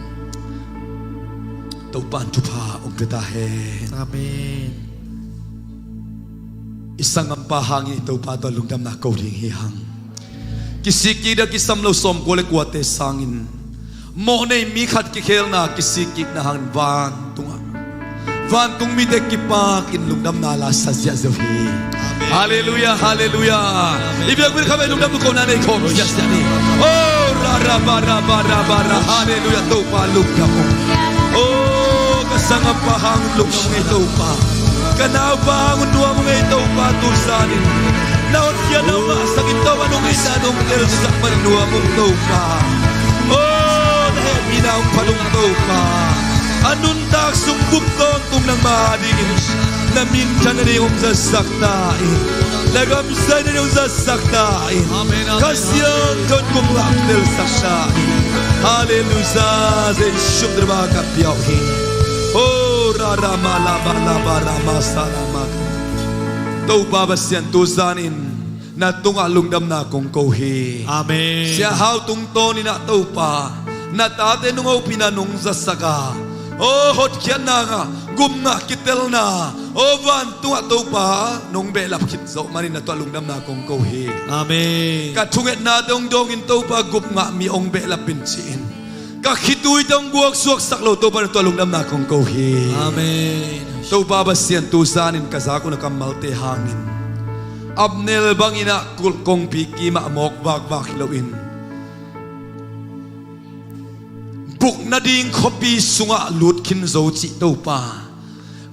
Topa in thupha hong pia ta hen. Amen. I sanggampa hangin i Topa tawh lungdamna ko ding hi hang. Kisik kik a kisam lo sawmkua le kuate sangin, mawh nei mi khat kikhelna kisik kikna hangin vantungah vantung mite kipakin lungdamna la sa ziahziah uh hi. Amen. Halleluiah, halleluiah. Amen. I biakinn khatvei lungdam uh kohna nei khawm ziahziah ni. Oh, ra, ra, ba, ra, ba, ra, ba, ra. Halleluiah, Topa lungdam uh. Oh, ka sanggampa hang lungdam uh ngei Topa. Ka naupa hang nuam uh ngei Topa tu zanin. Na hotkhiatna hong ngahsak in Topa nong itna nong telsak man nuam uh Topa. Oh, na hehpihna hong phat uh Topa. A nuntak sung bup tawntung nangmah dingin na minthan nading hong zatsak ta in. Na gamzai nading hong zatsak ta in. Amen, amen. Kha Siangtho in kum ngah telsak ta in. Halleluiah, Jesu min tawh ka pia uh hi. Oh, ra, ra, ma, la, ba, la, ba, ra, ma, sa, la, ma. Topa Pasian tu zanin na tungah lungdamna kong ko hi. Amen. Sia Hau tungtawnin ah Topa, na tate nong hopihna nong zatsak a, aw hotkhiatna ngah, gup ngah kitelna, aw vantungah Topa nong behlap khit zawh manin na tuah lungdamna kong ko hi. Amen. Ka thungetnate hong dawngin Topa gup ngah mi hong behlap in ci-in, ka khitui tawh hong guaksuaksak lo Topa na tuah lungdamna kong ko hi. Amen. Topa Pasian tu zanin ka zak uh na kammalte hangin Abner bangin ah kulh kongpi kimah mawk vakvak hi loin Uk nading khuapi sungah lut khin zo cih Topa,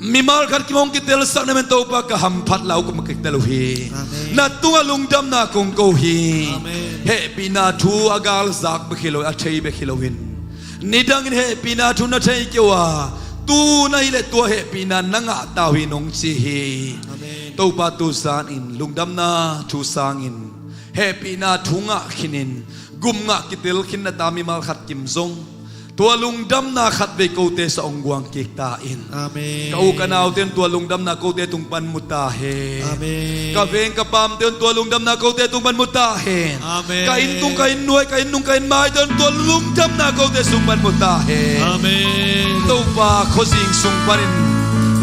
mimal khat kim hong kitelsak na men Topa ka hamphat la uk mah ka kitel uh hi. Amen. Na tungah lungdamna kong ko hi. Amen. Hehpihna thu a galzak bek hi lo, a thei bek hi loin, nidangin hehpihna thu na thei kei uh a, tu na hih leh tua hehpihna na ngah ta uh hi nong ci hi. Amen. Topa tu zanin lungdamna thu sangin hehpihna thu ngah khinin gum ngah kitel khin na ta mimal khat kim zong tua lungdamna khat vei kote sungah hong guang kik ta in. Amen. Ka u ka naute un tua lungdamna kote tung pan mu ta hen. Amen. Ka veng ka pamte un tua lungdamna kote tung pan mu ta hen. Amen. Ka inn tung ka inn nuai ka inn nung ka inn maite un tua lungdamna kote sung pan mu ta hen. Amen. Topa khuazing sung panin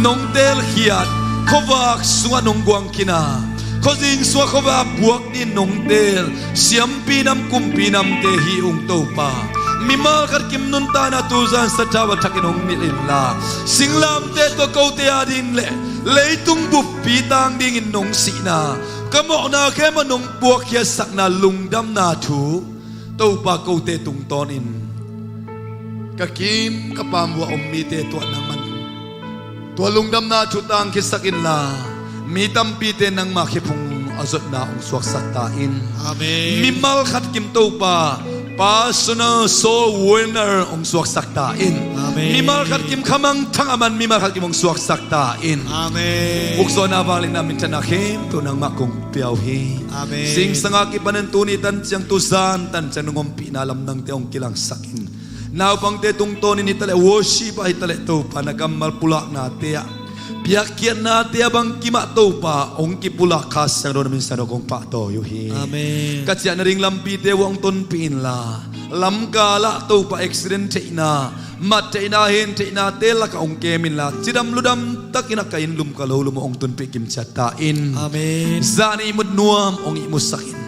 nong telkhiat, khuavak sungah nong guang khin a, khuazing sungah khuavak buak dingin nong tel siampi nam kumpi namte hi ung Topa. Mimal khat kim nuntakna tu zan sathau a thakin hong nilh inla, singlamteh tawh kote ading le leitung buppi tang dingin nong sihna, ka mawhna khempeuh nong puakkhiatsakna lungdamna thu Topa kote tungtawnin ka kim ka pam uh a om mite tuah nangman tua lungdamna thu tang khitsak inla, mi tampite nangma khephung a zotna hong suaksak ta in. Amen. Mimal khat kim Topa personal soul winner hong suaksak ta in. Amen. Mimal khat kim khamangthang a man mimal khat kim hong suaksak ta in. Amen. Ukzawhna vangliatna minthanna khempeuh nangmah kong pia uh hi. Amen. Zingsang a kipanin tuni tan ciang tu zan tan ciang nong ompihna lamdangte hong kilangsak in. Naupangte tungtawnin hi taleh worship ah hi taleh Topa na kammal pulaknate ah piakkhiatnate ah bangkim ah Topa hong kipulak Kha Siangtho na min siangtho kong pahtawi uh hi. Amen. Ka ciah nading lampite uh hong tonpih inla, lamkal ah Topa accident theihna, mat theihna, hen theihnate lakah hong kem inla, cidam ludam takin a ka inn lum ka lo lum uh hong tunpih kimciat ta in. Amen. Zan ihmut nuam hong ihmutsak in.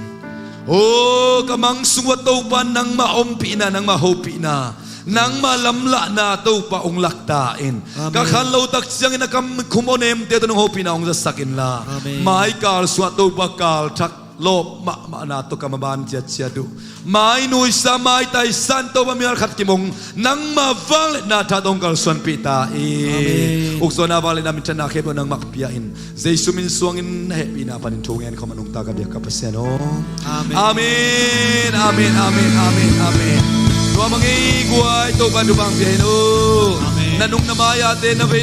O ka mang sung uah Topa nangmah ompihna, nangmah hopihna, nangmah lamlahna Topa hong lak ta in. Amen. Ka khan lo tak ciangin a kam khum onemte tawh nong hopihna hong zasak inla. Amen. Maikal sungah Topa kal thak lawp mahmahna tawh ka maban ciatciat uh. Mai nuisa, mai taisan Topa mimal khat kim hong nangmah vangliatna tha tawh hong kalsuanpih ta in. Amen. Ukzawhna vangliatna minthanna khempeuh nangmah pia in. Jesu min suangin na hehpihna panin thu ngen khawm a nungta ka biak ka Pasian aw. Amen. Amen, amen, amen, amen, amen. Tua bang ei guai Topa in thupha pia in aw. Amen. Na nung na mai-ate na vei